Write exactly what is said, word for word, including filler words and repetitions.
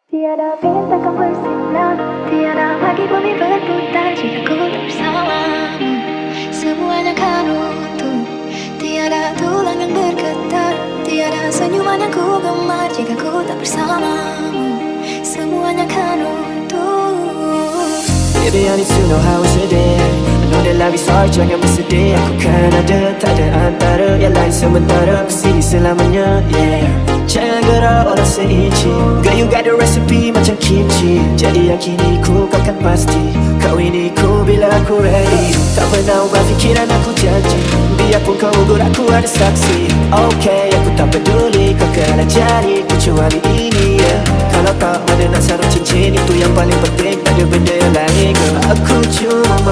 Tiada bintang kan bersinar, tiada lagi bumi berputar jika ku tak bersamamu. Semuanya kan untuk, tiada tulang yang bergetar, tiada senyuman yang ku gemar jika ku tak bersamamu. Semuanya kan untuk. Baby, I need to know how is your day. Know that life is hard, jangan bersedih. Aku kan ada, tak ada antara yang lain sementara. Aku sini selamanya, yeah. Jangan gerak walau seinci. Girl, you got the recipe macam kimchi. Jadi yakini ku, kau kan pasti kawini ku bila aku ready. Tak pernah ubah fikiran, aku janji. Biarpun kau gugur, aku ada saksi. Okay, aku tak peduli kau kalah jadi, kecuali ini, yeah. Kalau tak, mana nak sarung cincin, itu yang paling penting. Tak ada benda yang lain, girl. Aku cuma